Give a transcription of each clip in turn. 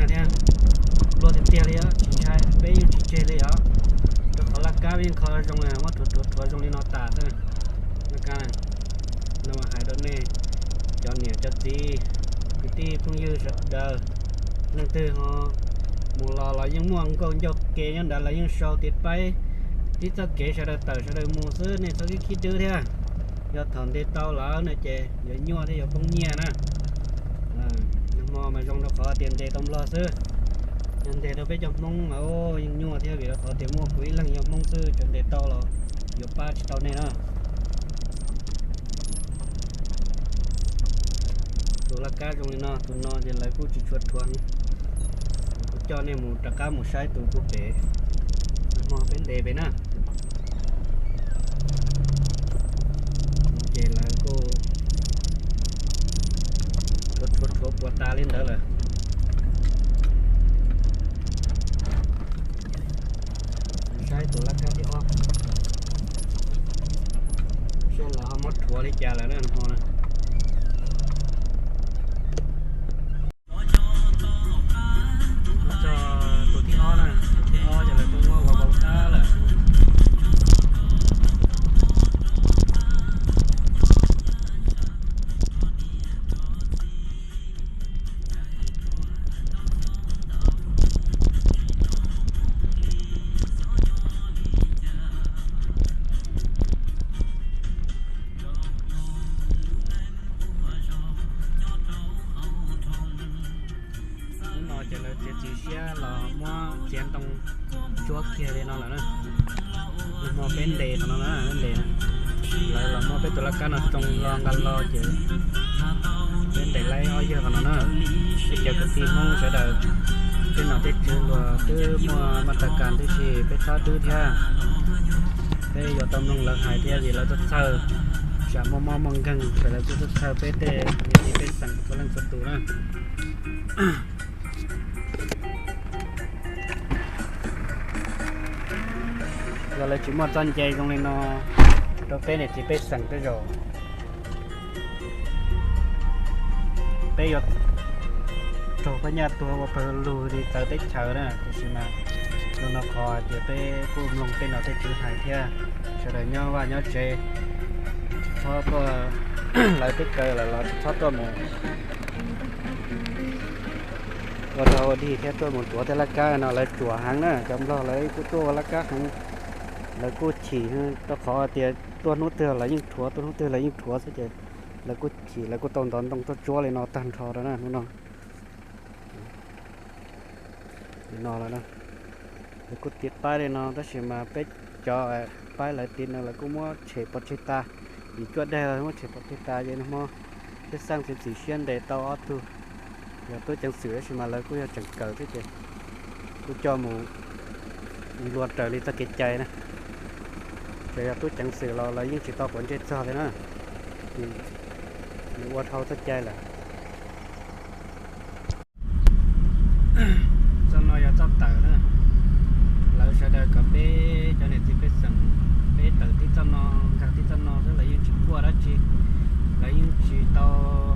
Thiab, luag tiag tiag li os, tsis ntshai, peb yeej tsis tseg li os. Rau qhov laj kab yeej kho zoo, muab rhuav rhuav rhuav zoo li no tas xwb. Laj kab no mas hais rau nej cov niam cov txiv, kwv tij phooj ywg sawv daws, leej twg ho mus los los yeej muaj nkauj ncauj ke nyob nrad, lawv yeej sau tias paib tib txoj kev sawv daws tawm sawv daws mus xwb, nej txhob khib khib dwb thiab. Yog thaum ntes tau lawm no ces yuav nyuaj thiab yuav poob nyiaj na. Nag hmo mas zoo rau qhov tias ntes tau Nplog xwb. Yog ntes rau peb cov Hmoob mas yeej nyuaj thiab, vim rau qhov tias muaj kuv ib leeg yog Hmoob xwb, tsuas ntes tau los yuav pab tsis tau nej na. Tus laj kab zoo li no, tus no ces lawv kuj tsis tshua rhuav. Kuv coj nej mus rov qab mus saib tus kuj pem, hmo peb ntes pem na. Ces lawv kuj rhuav rhuav rhuav puas tas li ntawd lawm. Saib tus laj kab thib ob, saib lawv ho muab rhuav li cas lawm na hmo na. Txog tus thib ob na, tus thib ob ces lawv kuj muab vau vau tag lawm. Hnub no ces lawv txiav txim siab los muab txiav ntoo tsuab kiag li no lawm na. Nag hmo peb ntes qhov no na, peb ntes, lawv los muab peb tus laj kab no tsoo lo nqa lo ces peb ntes laib ob yawg qhov no na. Peb cov kwv tij Hmoob sawv daws, tej nom tej tswv luag twb muaj maj tas kas tib si, peb txhob dwb thiab. Peb yuav tau mloog lawv hais thiab vim lawv txawj txhawj, tsam muaj mob muaj nkeeg ces lawv kuj txawj txhawj peb tej niam txiv pej xeem txhua leej txhua tus na. Yog lawv tsis muaj txoj nce zoo li no rau peb niam txiv pej xeem tej zaum peb yuav raug phab nyaj tuag ua pawg lug li txawv teb chaws na. Tiam sis mas zoo no qhov hais tias peb kuj mloog tej nom tej tswv hais thiab, sawv daws nyob vaj nyob tsev, txhob tuaj, lawv twb kaw lawm los tsis txhob tuaj mus ua rog ua dig thiab tuaj mus rhuav tej laj kab no. Lawv ruam heev na, cov Nplog lawv kuj tuaj ua laj kab heev. Lawv kuj chim rau qhov tias tuaj hnub twg lawv yeej rhuav, tuaj hnub twg lawv yeej rhuav xwb ces lawv kuj chim, lawv kuj tau ntov ntoo tuaj tsuab li no tag nrho rau na hnub no. Li no lawm, lawv kuj tiv paib li no tab sis mas peb cov paib lawv tiv no lawv kuj muab tshem pov tseg tas, vim cuaj daig muab tshem pov tseg tas ces nag hmo thiaj xaj txiav txim siab ntes tau ob tug. Yog tub ceev xwm tab sis mas lawv kuj yog tseem kawm thiab ces kuj coj mus nplua raws li txoj kev cai na. Txawm yog tub ceev xwm los lawv yeej tsis tau quav ntsej txog li na, nws ua dhau txoj cai lawm. Txoj no yog txoj tawm na, lawv sawv daws kom peb cov niam txiv pej xeem, peb tawm tib txoj no, nkag tib txoj no xwb, lawv yeej tsis kuaj dab tsi, lawv yeej tsis tau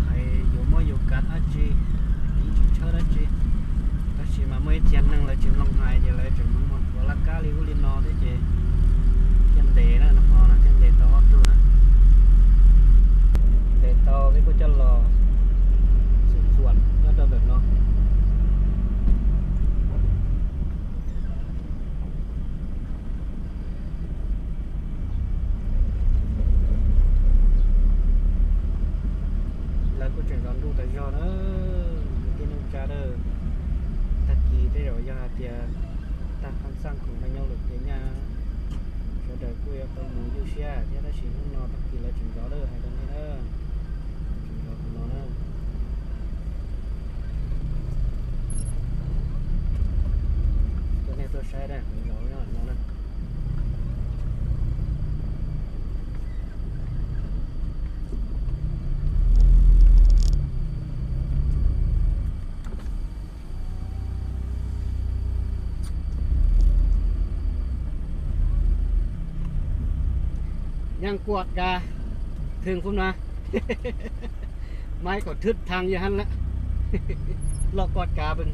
hais yuav muab yus kav dab tsi, yeej tsis tshawb dab tsi. Tab sis mas muaj ib txhia neeg lawv tsis mloog hais ces lawv tseem mus mus rhuav laj kab li ub li no thiab ces thiaj ntes na, nag hmo no thiaj ntes tau ob tug na. Ntes tau peb kuj coj los xub xuam nyob rau ntawm no. Lawv kuj tseem zov ntuj tas zog na, kwv tij neej tsa lawm. Tag kis tej zaum yog hais tias tag qhov xaj khoom no nyob lawm ces nyaj sawv daws kuj yuav tau mus ywj siab thiab, tab sis hnub no tag kis lawv tseem zov lawm, hais rau nej na, tseem zov qhov no na. Coj nej tuaj saib na, zov no na. Nyob kuaj kav, thwj qub na, maiv kom thwj thang yog hab lawm, loj kuaj kav pw.